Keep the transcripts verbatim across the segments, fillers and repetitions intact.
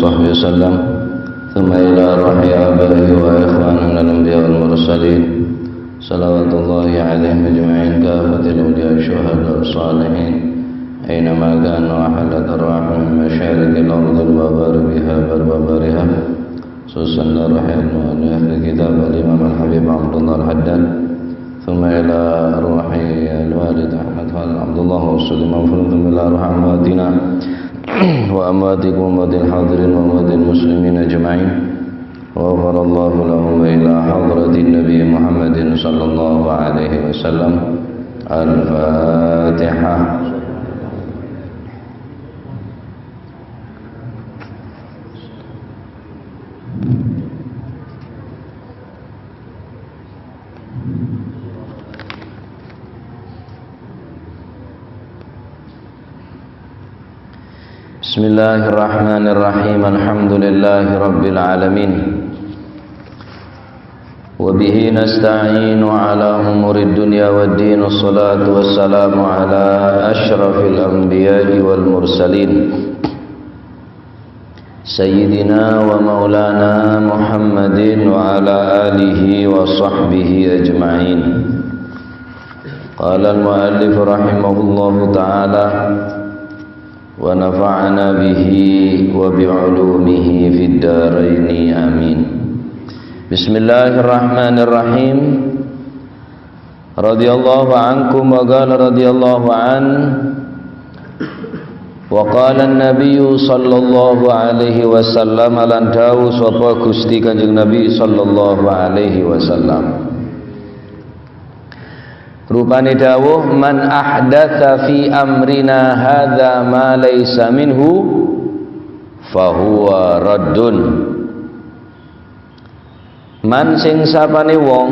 وصحبه وسلم، ثم إلى روح آبائه وإخواننا الأنبياء والمرسلين، صلوات الله عليهم أجمعين، كافة الأولياء الشهداء الصالحين، أينما كانوا وحلت أرواحهم من مشارق الأرض ومغاربها بل وبحارها، خصوصا إلى روح المؤلف الكتاب الإمام الحبيب عبد الله الحداد، ثم إلى روح الوالد أحمد خالد عبد الله والسلطان المغفور، ثم إلى روح أمواتنا وأمواتكم وأموات الحاضرين وأموات المسلمين أجمعين، غفر الله لهم، وإلى حضرة النبي محمد صلى الله عليه وسلم. الفاتحة. بسم الله الرحمن الرحيم. الحمد لله رب العالمين. وبه نستعين على أمور الدنيا والدين. الصلاة والسلام على أشرف الأنبياء والمرسلين. سيدنا ومولانا محمد وعلى آله وصحبه أجمعين. قال المؤلف رحمه الله تعالى، ونفعنا به وبعلومه في الدارين آمين. بسم الله الرحمن الرحيم. رضي الله عنكم وقال رضي الله عنه، وقال النبي صلى الله عليه وسلم, lan dawuh sapa Gusti Kanjeng Nabi sallallahu alaihi wasallam. Rupane dawuh, "Man ahdatsa fi amrina hadza ma laisa minhu fahuwa raddun." Man sing sapane wong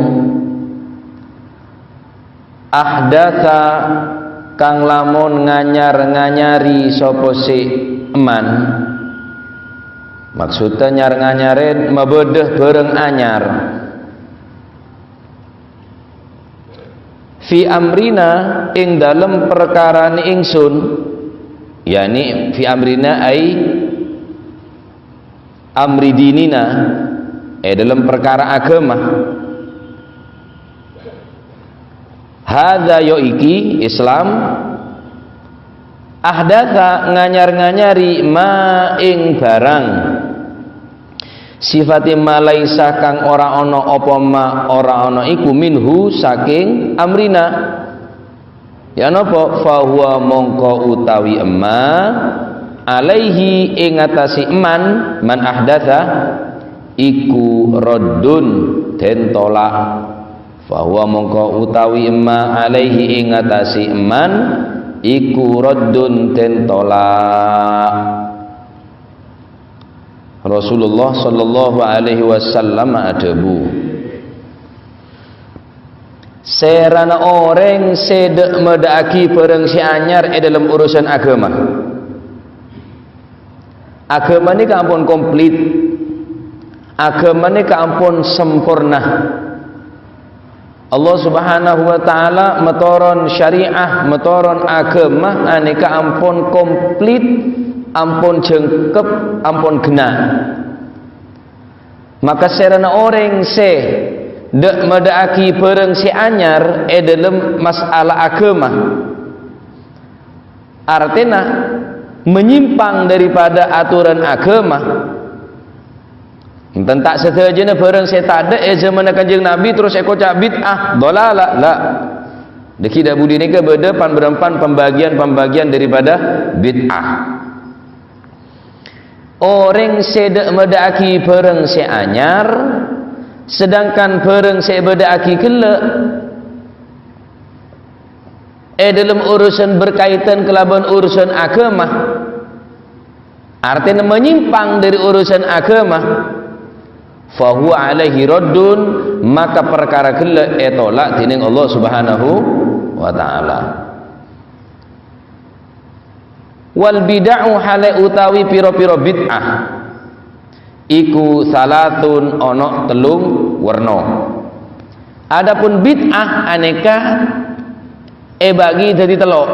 ahdatsa kang lamun nganyar-nganyari sapa se man, maksudda nyar-nganyare mabadha barang anyar. Fi amrina, ing dalem perkarane ingsun, yakni fi amrina ai amri dinina, e dalem perkara agama. Hadza, yo iki Islam, ahdatsa, nganyar-nganyari, ma, ing barang, sifate ma laisa, kang ora ana apa ma, ora ana iku, minhu, saking amrina. Ya napa? Fahuwa, mongko utawi ema, alaihi, ing atase eman, man ahdatsa, iku raddun, den tolak. Fahuwa, mongko utawi ema, alaihi, ing atase eman, iku raddun, den tolak. Rasulullah sallallahu alaihi wasallam adhabu, "Serana oreng se dha'-, madha'agi barang se anyar e dhalem urusan agama." Agama neka ampon komplit. Agama neka ampon samporna. Allah Subhanahu wa Ta'ala matoron syariah, matoron agama aneka ampon komplit, ampon jangkep, ampon genna'. Maka serana oreng se dha'-, madha'agi barang se anyar e dhalem masalah agama, artena menyimpang daripada aturan agama. Enten ta' sadajana barang se tadha' e zamanna Kanjeng Nabi terus ekoca' bid'ah, dolalah, la. Dagi dha' budhi neka badha pan-, pan-, pembagian-pembagian daripada bid'ah. Oreng se dha'-, madha'agi barang se anyar, sedangkan barang se ebadha'agi gella' e dhalem urusan berkaitan kalaban urusan agama, artena menyimpang dari urusan agama, fahuwa alaihi raddun, maka perkara gella' etolak dening Allah Subhanahu wa Ta'ala. Wal bid'u, hale utawi pira-pira bid'ah, iku salatun, ana tellung werna. Adapun bid'ah aneka ebagi dadi tello'.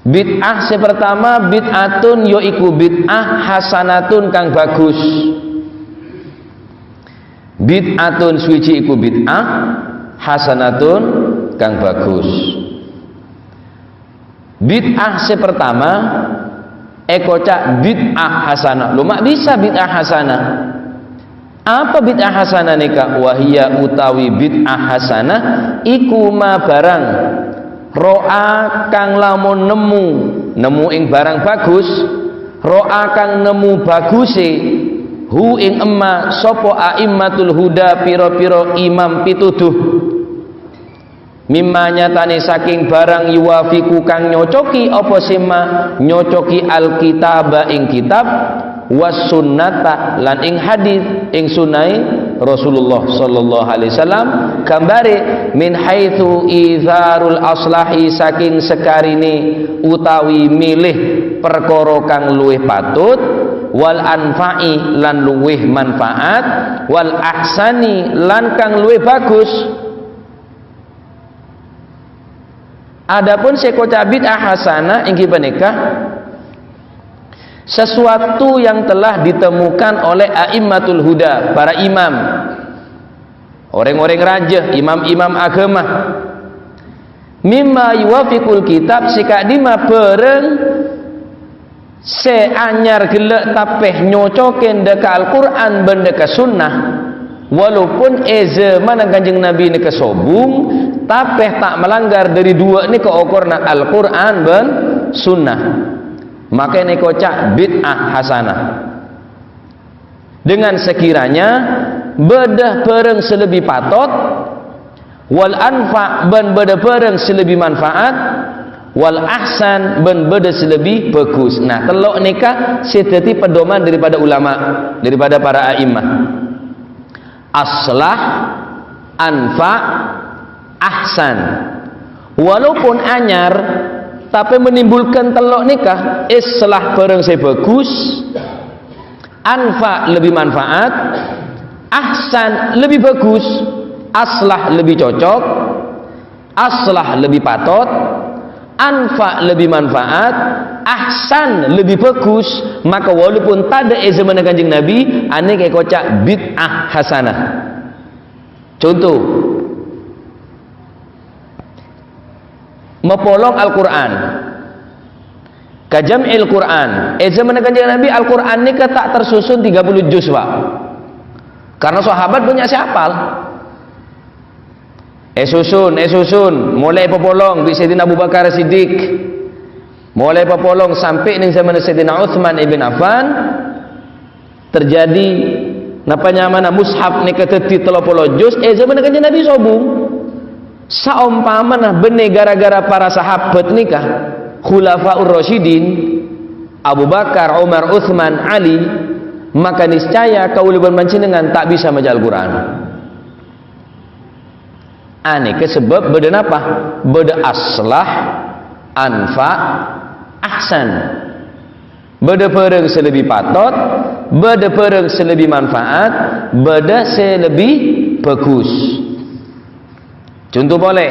Bid'ah sè pertama, bid'atun, yaiku bid'ah hasanatun kang bagus. Bid'atun suwiji iku bid'ah, hasanatun kang bagus. Bid'ah sè pertama èkoca' bid'ah hasanah. Lho, ma' bisa bid'ah hasanah? Apa bid'ah hasanah nèka? Wahia utawi bid'ah hasanah iku ma barang ro'a kang lamon nemmo, nemmo ing barang bagus, ro'a kang nemmo bagusè, hu ing emma sapa a'immatul huda, pira-pira imam pituduh. Mimma nyatane saking barang yuwafiqu kang nyocoki apa sema nyocoki Alkitaba ing kitab, was sunnata lan ing hadis, ing sunnahe Rasulullah sallallahu alaihi wasallam, gambare min haitsu izarul aslahi saking sekarine utawi milih perkara kang luwih patut, wal anfa'i lan luwih manfaat, wal ahsani lan kang luwih bagus. Adapun sè èkoca' bid'ah hasanah inggih panèka sesuatu yang telah ditemukan oleh a'immatul huda, para imam, orèng-orèng rajâ, imam-imam aghâma. Mimma yuwafiqul kitab, sè ka'dimma bhârâng sè anyar ghellâ' tapè nyocokè dâ' ka Al-Qur'an bân dâ' ka Sunnah, walaupun è zamanna Kanjeng Nabi nèka sobung, tapè ta' malanggar dâri duwâ' nèka okorna Al-Qur'an bân Sunnah. Maka nèka èkoca' bid'ah hasanah. Dengan sekiranya bâdâ bhârâng sè lebbi patot, wal anfa' bân bâdâ bhârâng sè lebbi manfaat, wal ahsan bân bâdâ sè lebbi bagus. Nah, tello' nèka sè dhâddhi pedoman daripada ulama, daripada para a'immah. Aslah, anfa', ahsan. Walaupun anyar, tapè menimbulkan tello' nèka, islah bhârâng sè bagus, anfa' lebbi manfaat, ahsan lebbi bagus, aslah lebbi cocok, aslah lebbi patot, anfa' lebbi manfaat, ahsan lebbi bagus, maka walaupun tadâ' è zamanna Kanjeng Nabi, anèka èkoca' bid'ah hasanah. Conto, mapolong Al-Qur'an. Ka jam'il Qur'an. È zamanna Kanjeng Nabi, Al-Qur'an nèka ta' tersusun tiga puluh juz, Pak. Karena sahabat bânnya' sè apal. Èsusun, èsusun, molaè èpapolong bi' Sayyidina Abu Bakar Siddiq. Molaè èpapolong sampè' neng zamanna Sayyidina Utsman ibn Affan. Terjadi, napa nyamana mushaf nèka dhâddhi tello polo juz, è zamanna Kanjeng Nabi sobung. Saompamana bânnè gara-gara para sahabat nèka, Khulafaur Rasyidin, Abu Bakar, Umar, Utsman, Ali, maka niscaya kaulâ bân panjhennengngan ta' bisa maca Al-Qur'an. Anèka sabâb bâdâ napa? Bâdâ aslah, anfa', ahsan. Bâdâ bhârâng sè lebbi patot, bâdâ bhârâng sè lebbi manfaat, bâdâ sè lebbi bagus. Conto polè.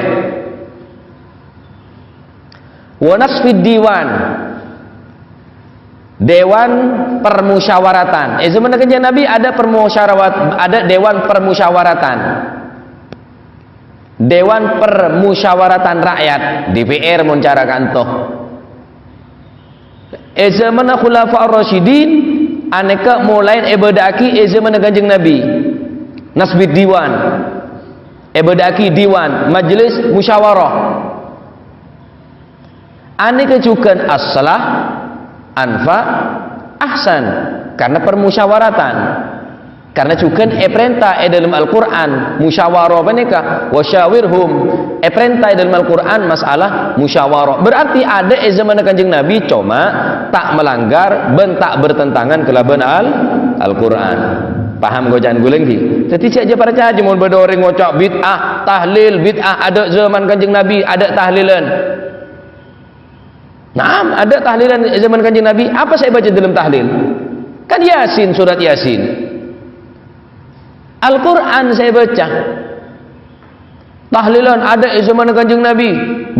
Wa nasfid diwan. Dewan permusyawaratan. È zamanna Kanjeng Nabi ada permusyarawat-, ada dewan permusyawaratan. Dewan Permusyawaratan Rakyat, D P R mon cara kanto. È zamanna Khulafa Ar-Rasyidin, anèka molaè èbâdâ'aghi è zamanna Kanjeng Nabi. Nasbid Diwan. Èbâdâ'aghi diwan, majelis musyawarah. Anèka jhughân aslah, anfa', ahsan, karena permusyawaratan. Karena jhughân èparènta è dâlem Al-Qur'an, musyawarah panèka, "Wa syawirhum", èparènta è dâlem Al-Qur'an masalah musyawarah. Berarti ada è zamanna Kanjeng Nabi, coma ta' melanggar bân ta' bertentangan kalabân Al-, Al-Qur'an. Paham koca'an kaulâ, ènggi? Dhâddhi jhâ', jhâ' parcajâ mon bâdâ orèng ngoca' bid'ah, tahlil bid'ah, ada zaman Kanjeng Nabi, ada tahlilan. Naam, ada tahlilan zaman Kanjeng Nabi. Apa sè èbâca dâlem tahlil? Kan Yasin, surat Yasin. Al-Qur'an sè èbâca. Tahlilan ada è zaman Kanjeng Nabi,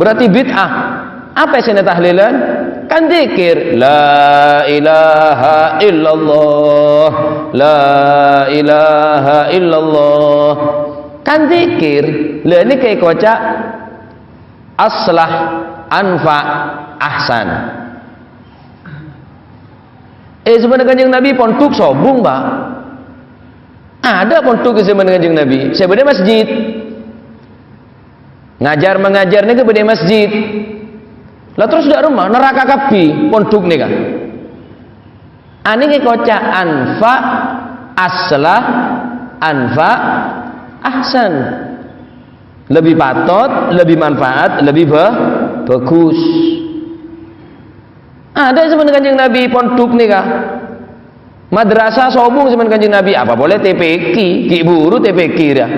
berarti bid'ah. Apa sèna tahlilan? Kan dzikir, "La ilaha illallah, la ilaha illallah." Kan dzikir, la nèka èkoca' aslah, anfa', ahsan. È, zamanan Kanjeng Nabi pondhuk sobung, Pak. Ada pondhuk è zaman Kanjeng Nabi. Sè bâdâ masjid. Ngajar mengajar nèka bâdâ masjid. Lah terros dâ' remma neraka kabbhi pondhuk nèka. Anèka èkoca' anfa', aslah, anfa', ahsan. Lebbi patot, lebbi manfaat, lebbi ba-, bagus. Ada zaman Kanjeng Nabi pondhuk nèka. Madrasah sobung zaman Kanjeng Nabi, apa polè T P Q, ghi' buru T P Q ra.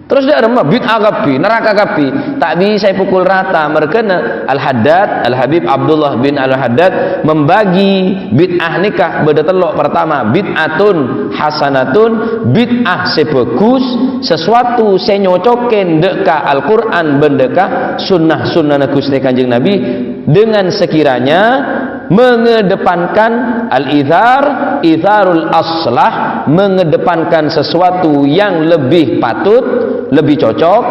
Terros dâ' remma bid'ah kabbhi, neraka kabbhi. Ta' bisa èpokol rata, merghâna Al-Haddad, Al-Habib Abdullah bin Al-Haddad membagi bid'ah nèka bâdâ tello'. Pertama, bid'atun hasanatun, bid'ah sè bagus, sesuatu sè nyocokè dâ' ka Al-Qur'an bân dâ' ka sunnah-sunnahna Ghustè Kanjeng Nabi, dengan sekiranya mengedepankan al-ithar, itharul aslah, mengedepankan sesuatu yang lebih patut, lebih cocok,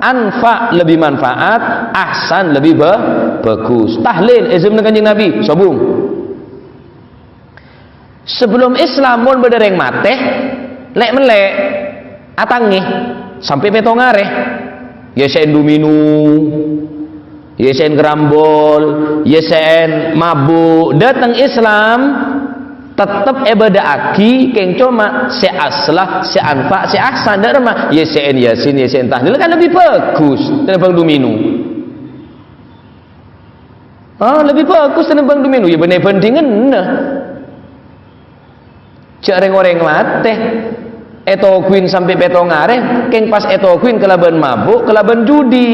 anfa', lebih manfaat, ahsan, lebih ba-, bagus. Tahlil, è zaman Kanjeng Nabi, sobung. Sebelum Islam, mon bâdâ rèng matè, lè'-mellè', atangè, sampè' pètto arè. Yâ sèn domino, yâ sèn karambol, yâ sèn mabuk. Dâteng Islam, tettep èbâdâ'aghi kèng coma sè aslah, sè anfa', sè ahsan. Dâ' remma, yâ sèn Yasin, yâ sèn tahlil, kan lebbi bagus tènèmbhâng domino. Ah, lebbi bagus tènèmbhâng domino, yâ bânnè bhândhinganna. Jhâ' rèng-orèng matè ètoghuwin sampè' pètto arè, kèng pas ètoghuwin kalabân mabuk, kalabân judi.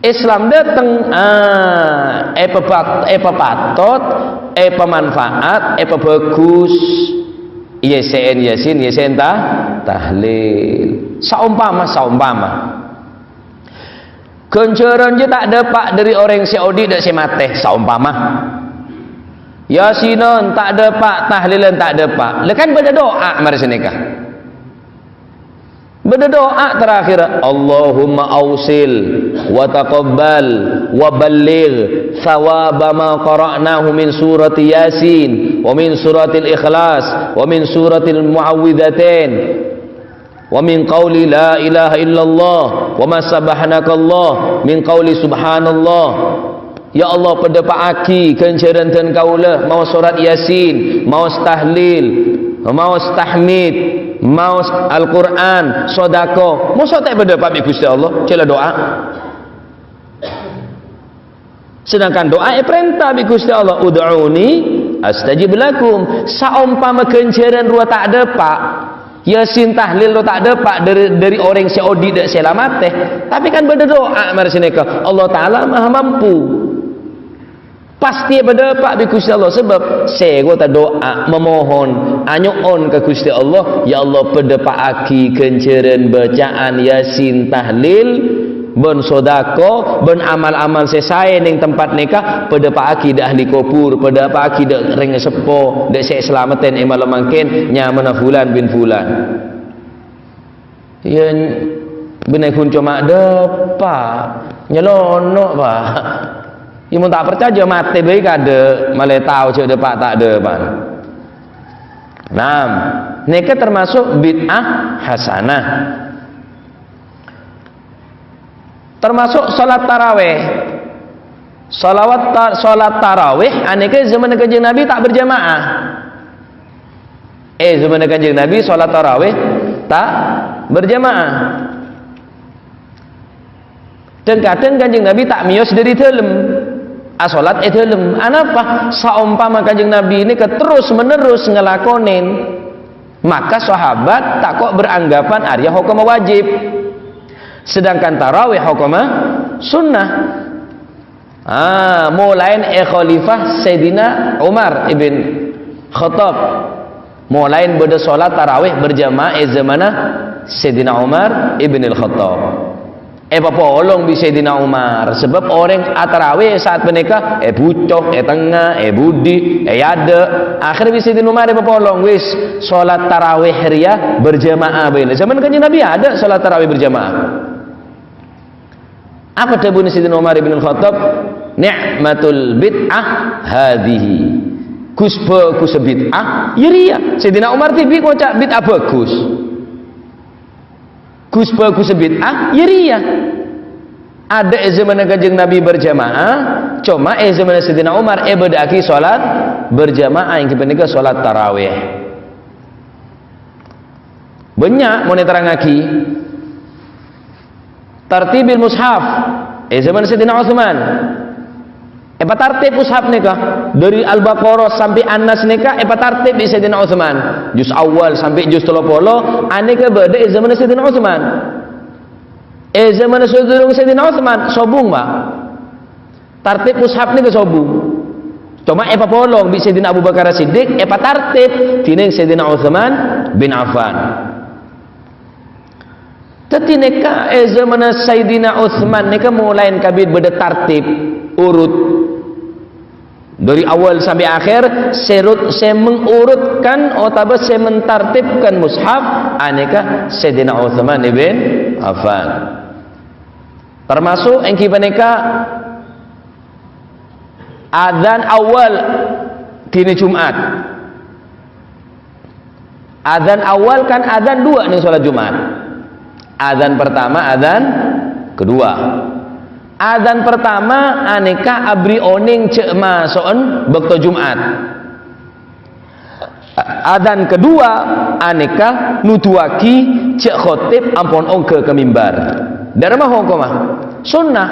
Islam dâteng, ah, èpabak-, èpapatot, èpamanfaat, èpabagus. Yâ sèn Yasin, yâ sèn ta-, tahlil. Saompama, saompama. Ghânjhârân jiyâ ta' dâpa' dâri orèng sè odi' dâ' sè matè, saompama. Yasinan ta' dâpa', tahlilan ta' dâpa'. Lha kan bâdâ du'a marè sanèka. Bâdâ du'a terakhir, "Allahumma ausil wa taqabbal wa balligh thawaba ma qara'nahu min surati Yasin wa min suratil Ikhlas wa min suratil Muawwidzatain." Wa min qauli la ilaha illallah, wa ma sabbahanakallah, min qauli subhanallah. Ya Allah, padâpa'aghi ghânjhârân dân kaulâ, maos sorat Yasin, maos tahlil, maos tahmid, maos Al-Qur'an, sodako. Mosok ta' èpadâpa' bi' Ghustè Allah? Jhâ' la du'a. Sedangkan du'a èparènta bi' Ghustè Allah, "Ud'uni astajib lakum." Saompama ghânjhârân rowa ta' dâpa', Yasin tahlil rowa ta' dâpa' dâri, dâri orèng sè odi' dâ' sè la matè, tapè kan bâdâ du'a marè sanèka, Allah Ta'ala Maha Mampu. Pastè èpadâpa' bi' Ghustè Allah, sabâb sè èkoca' du'a, mamohon, anyo'on ka Ghustè Allah, "Ya Allah, padâpa'aghi ghânjhârân bâca'an Yasin tahlil." Bân sodako, bân amal-amal sè saè neng tempat nèka, padâpa'aghi dâ' ahli kobhur, padâpa'aghi dâ' rèng seppo, dâ' sè èsalameddhi è malem mangkèn, nyamana Fulan bin Fulan. Iyâ, bânnè ghun coma dâpa', nyalono', Pak. Iyâ, mon ta' parcajâ, matè bhâi kadâ', malè tao jhâ' dâpa' ta' dâpa'. Naam, nèka termasuk bid'ah hasanah. Termasuk sholat tarawih. Sholawat ta-, sholat tarawih anèka zaman Kanjeng Nabi ta' berjamaah. Eh, zaman Kanjeng Nabi sholat tarawih ta' berjamaah. Dhâng-kadhâng Kanjeng Nabi ta' mèyos dâri dâlem. Asholat è dâlem. Anapa? Saompama Kanjeng Nabi nèka terus-menerus ngalakonè, maka sahabat tako' beranggapan arèya hokomma wajib. Sedangkan tarawih hokomma sunnah. Ah, molaè è khalifah Sayyidina Umar ibn Khattab. Molaè bâdâ sholat tarawih berjamaah è zamanna Sayyidina Umar ibn al-Khattab. Èpapolong bi' Sayyidina Umar, sabâb orèng atarawè sa'at panèka èbuco, ètengnga, èbudi, èadâ'. Akhèrra bi' Sayyidina Umar èpapolong, wis, sholat tarawih rèya berjamaah bhâi. Zaman Kanjeng Nabi adâ' sholat tarawih berjamaah. Apa dhâbuna Sayyidina Umar ibn Al-Khattab? "Ni'matul bid'ah hadhihi." Ghus bhâghussa bid'ah, ya rèya. Sayyidina Umar dhibi' ngoca' bid'ah bhâghus. Ghus bhâghussa bid'ah, ya rèya. Adâ' è zamanna Kanjeng Nabi berjamaah, coma è zamanna Sayyidina Umar èbâdâ'aghi sholat berjamaah, èngghi panèka sholat tarawih. Bânnya' mon èterrangngaghi. Tartibil mushaf, è zaman Sayyidina Utsman. Èpatartib mushaf nèka, dâri Al-Baqarah sampè' An-Nas nèka èpatartib bi' Sayyidina Utsman. Juz awal sampè' juz tello polo, anèka bâdâ è zaman Sayyidina Utsman. È zaman sadurung Sayyidina Utsman, sobung, Pak. Tartib mushaf nèka sobung. Coma èpapolong bi' Sayyidina Abu Bakar As-Siddiq, èpatartib dhinèng Sayyidina Utsman bin Affan. Dhâddhi nèka, è zamanna Sayyidina Utsman nèka molaè kabit bâdâ tartib urut. Dâri awal sampè' akhèr, sè rut-, sè mengurutkan otabâ sè mentartibkan mushaf, anèka Sayyidina Utsman ibn Affan. Termasuk èngghi panèka adzan awal dina Jumat. Adzan awal kan adzan duwâ' nèng sholat Jumat. Adzan pertama, adzan kedua. Adzan pertama anèka aberri' onèng jhâ' maso'an bâkto Jumat. Adzan kedua anèka nuduwâghi jhâ' khotib ampon ongghâ ka mimbar. Dâ'ramma hokomma? Sunnah.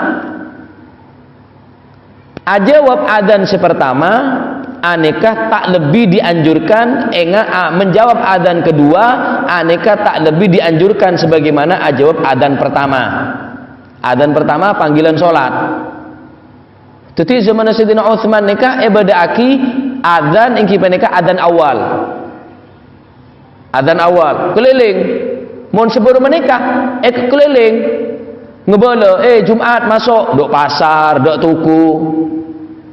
Ajâwâb adzan sè pertama, anèka ta' lebbi dianjurkan, enga', a, menjawab adzan kedua, anèka ta' lebbi dianjurkan sebagaimana ajâwâb adzan pertama. Adzan pertama panggilan sholat. Dhâddhi, zamanna Sayyidina Utsman nèka èbâdâ'aghi adzan èngghi panèka adzan awal. Adzan awal, kalèlèng. Mon sabârâ panèka, èkalèlèng. Ngabâlâ, "Eh, Jumat maso'," dâ' pasar, dâ' toko.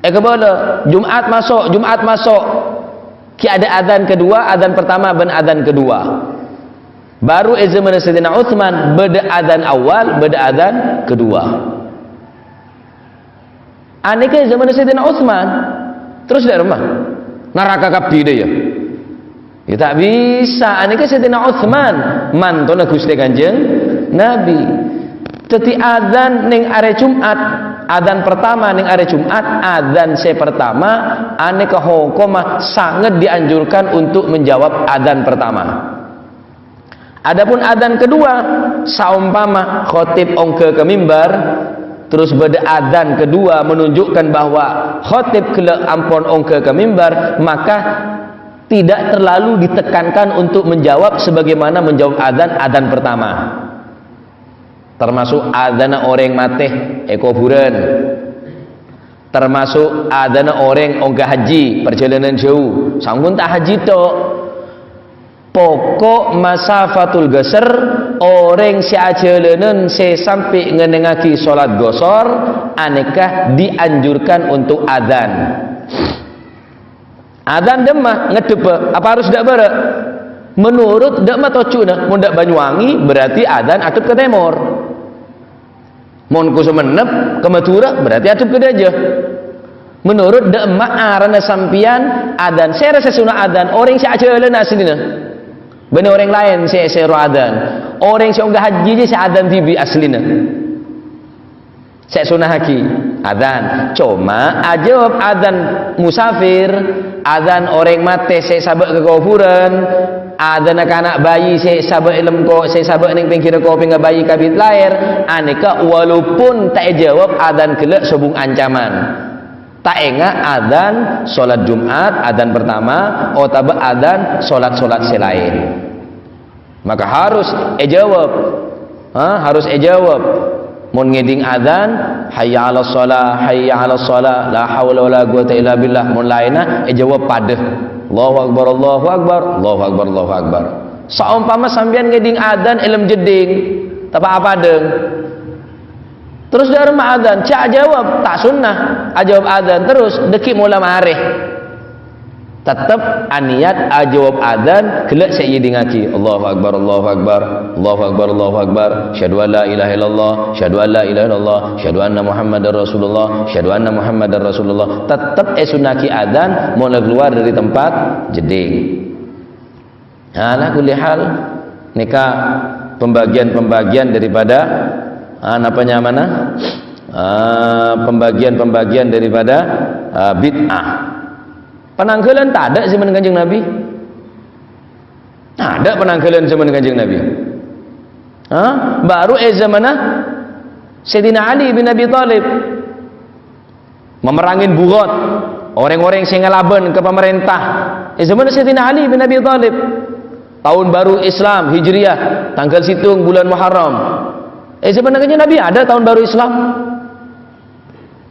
Èkabâlâ, "Jumat maso', Jumat maso'." Ghi' adâ' adzan kedua, adzan pertama bân adzan kedua. Baru è zamanna Sayyidina Utsman, bâdâ adzan awal, bâdâ adzan kedua. Anèka è zamanna Sayyidina Utsman. Terros dâ'ramma? Naraka kabbhi dâ' iyâ? Ya ta' bisa. Anèka Sayyidina Utsman, mantona Ghustè Kanjeng Nabi. Dhâddhi adzan nèng arè Jumat, adzan pertama nèng arè Jumat, adzan sè pertama, anèka hokomma sangat dianjurkan untuk menjawab adzan pertama. Adapun adzan kedua, saompama khotib ongghâ ka mimbar, terros bâdâ adzan kedua menunjukkan bahwa khotib ghellâ' ampon ongghâ ka mimbar, maka tidak terlalu ditekankan untuk menjawab sebagaimana menjawab adzan, adzan pertama. Termasuk adzanna orèng matè è kobhurân. Termasuk adzanna orèng ongghâ haji, parjhâlânan jhâu. Sampon ta' haji tok. Pokok masafatul qasar, orèng sè ajhâlânan sè sampè' ngennengngaghi sholat qasar, anèka dianjurkan untuk adzan. Adzan dâ'ramma? Ngaddhebbhâ, apa harus dâ' bârâ'? Menurut dâ'ramma tojjhuna, mon dâ' Banyuwangi, berarti adzan addhep ka tèmor. Mon ka Songennep, ka Madhurâ, berarti addhep ka dâjâ. Menurut dâ'ramma arana sampèyan adzan, sèra sè sonna adzan, orèng sè ajhâlânan asllina. Bânnè orèng laèn sè, sè rowa adzan. Orèng sè ongghâ haji jiyâ sè adzan dhibi' asllina. Sè sonnahaghi adzan. Coma ajâwâb adzan musafir, adzan orèng matè sè sabâ' ka kobhurân, adzanna kana' bayi sè sabâ' è lem ko-, sè sabâ' neng pèngghirra kopèngnga bayi kabit laèr, anèka walaupun ta' èjâwâb adzan ghellâ' sobung ancaman. Ta' enga' adzan sholat Jumat, adzan pertama, otabâ adzan sholat-sholat sè laèn. Maka harus èjâwâb. Ha, harus èjâwâb. Mon ngèdhing adzan, "Hayya 'alas shalah, hayya 'alas shalah, la haula wala quwwata illa billah." Mon laènna, èjâwâb padâ. "Allahu Akbar, Allahu Akbar, Allahu Akbar, Allahu Akbar." Saompama sampèyan ngèdhing adzan è lem jeddhing, tapa' apadâ. Terros dâ' remma adzan, jhâ' ajâwâb, ta' sunnah. Ajâwâb adzan terros, dâgghi' mola marè. Tettep aniyat ajâwâb adzan, ghellâ' sè èèdingngaghi. Allahu Akbar, Allahu Akbar, Allahu Akbar, Allahu Akbar. Asyhadu an la ilaha illallah, asyhadu an la ilaha illallah, asyhadu anna Muhammadar Rasulullah, asyhadu anna Muhammadar Rasulullah. Tettep èsunnahaghi adzan mola kalowar dâri tempat jeddhing. Nah, ala kulli hal, nèka pembagian-pembagian daripada, ah, napa nyamana? Ah, pembagian-pembagian daripada, ah, bid'ah. Panangghâlân tadâ' è zaman Kanjeng Nabi. Tadâ' panangghâlân zaman Kanjeng Nabi. Hah? Baru è zamanna Sayyidina Ali bin Abi Thalib. Mamerrangè bughat, orèng-orèng sè ngalabân ka pamarènta. È zamanna Sayyidina Ali bin Abi Thalib, taon baru Islam Hijriyah, tangghâl sèttong bulân Muharram. È zamanna Kanjeng Nabi adâ' taon baru Islam.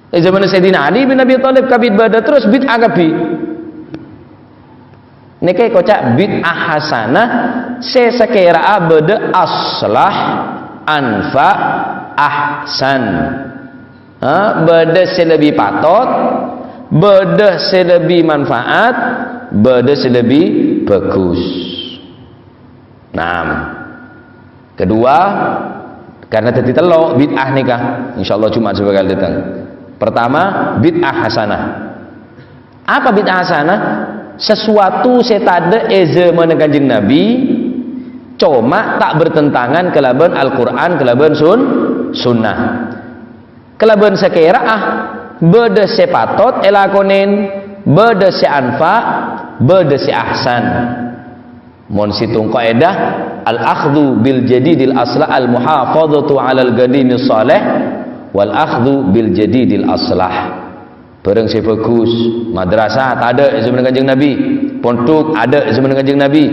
È zamanna Sayyidina Ali bin Abi Thalib kabit bâdâ terros bid'ah kabbhi. Nèka èkoca' bid'ah hasanah, sè sakèra'a bâdâ aslah, anfa', ahsan. Ha, bâdâ sè lebbi patot, bâdâ sè lebbi manfaat, bâdâ sè lebbi bhâghus. Naam. Kedua, karena dhâddhi tello' bid'ah nèka, insyaallah Jumat sè bhâkal dâteng. Pertama, bid'ah hasanah. Apa bid'ah hasanah? Sesuatu sè tadâ' è zamanna Kanjeng Nabi, coma ta' bertentangan kalabân Al-Qur'an, kalabân sun-, sunnah. Kalabân sakèra'a bâdâ sè patot èlakonè, bâdâ sè anfa', bâdâ sè ahsan. Mon sèttong kaidah, al-akhdhu bil jadidil aslah, al-muhafadhatu 'alal qadimi shalih, wal akhdhu bil jadidil aslah. Bhârâng sè bhâghus, madrasah tadâ' è zamanna Kanjeng Nabi, pondhuk adâ' è zamanna Kanjeng Nabi,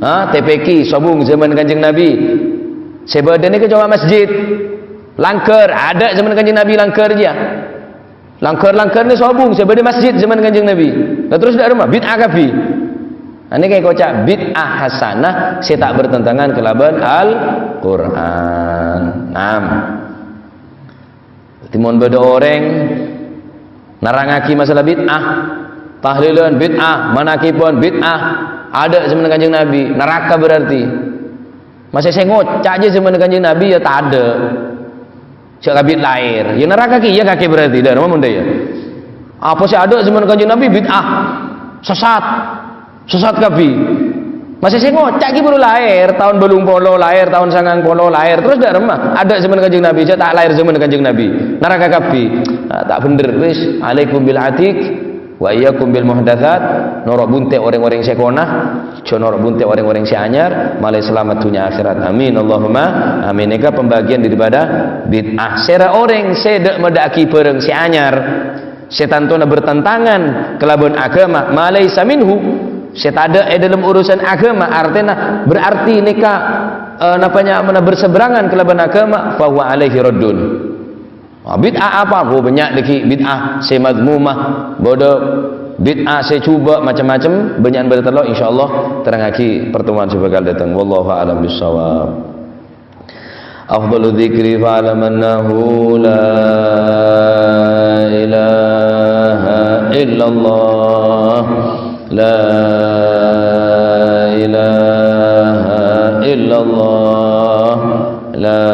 ha, T P Q sobung zaman Kanjeng Nabi. Sè bâdâ nèka coma masjid. Langghâr, adâ' zaman Kanjeng Nabi langghâr jiyâ. Langghâr-langghâr nè sobung sè bâdâ masjid zaman Kanjeng Nabi. Lah terros dâ' remma bid'ah kabbhi. Ane kae koca' bid'ah hasanah sè ta' bertentangan kalabân Al-Qur'an. Naam. Dadi mon bâdâ orèng nerrangngagi masalah bid'ah, tahlilan bid'ah, manakiban bid'ah, adâ' zaman Kanjeng Nabi, naraka berarti. Masè sè ngoca' jiyâ zaman Kanjeng Nabi ya tadâ'. Jhâ' kabit lahèr. Ya naraka kèya kakè berarti, dâ' remma mon dâ' iyâ. Apa sè adâ' zaman Kanjeng Nabi bid'ah. Sesat. Sesat kabbhi. Masè sè ngoca' ghi' buru lahèr, taon bâllung polo lahèr, taon sangang polo lahèr. Terros dâ' remma adâ' zaman Kanjeng Nabi, jhâ' ta' lahèr zaman Kanjeng Nabi. Naraka kabbhi. Ah, ta' bhendher, wis. Alaikum bil atiq. Wa iyyakum bil muhdatsat, noro' bunte' orèng-orèng sè kona, jhâ' noro' bunte' orèng-orèng sè anyar, malaè salamet dhunnya akhèrat. Amin, Allahumma amin. Nèka pembagian daripada bid'ah. Sèra orèng sè dâ'-, madâ'aghi bhârâng sè anyar, sè tantona bertentangan kalabân agama, ma laisa minhu, sè tadâ' è dâlem urusan agama, artèna berarti nèka, eh, napa nyamana berseberangan kalabân agama, fa huwa alaihi raddun. Ah, bid'ah apa? Oh, bânnya' dhâggi' bid'ah sè madzmumah, bâdâ bid'ah sè jhubâ', macem-macem, bânnya'an bâdâ tello', insyaallah terrangngaghi pertemuan sè bhâkal dâteng. Wallahu a'lam bissawab. Afdalu dzikri fa'lam annahu la ilaha illallah. La ilaha illallah. La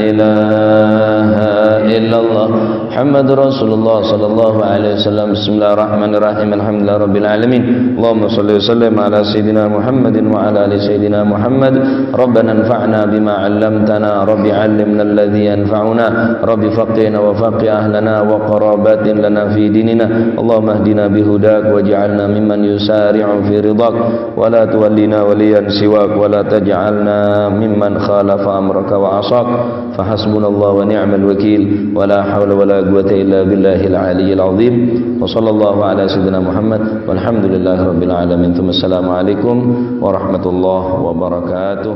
ilaha illallah. Muhammadur Rasulullah sallallahu alaihi wasallam. Bismillahirrahmanirrahim. Alhamdulillahirabbil alamin. Allahumma shalli wa sallim ala sayyidina Muhammadin wa ala ali sayyidina Muhammad. Rabbana anfa'na bima 'allamtana. Rabbi 'allimna alladzi yanfa'una. Rabbi faqqihna wa faqqih ahlana wa qarabatin lana fi dinina. Allahumma ihdina bihudak waj'alna mimman yusari'u fi ridhak. ولا تولنا وليا سواك ولا تجعلنا ممن خالف أمرك وعصاك. فحسبنا الله ونعم الوكيل. ولا حول ولا قوة إلا بالله العلي العظيم. وصلى الله على سيدنا محمد. والحمد لله رب العالمين. ثم السلام عليكم ورحمة الله وبركاته.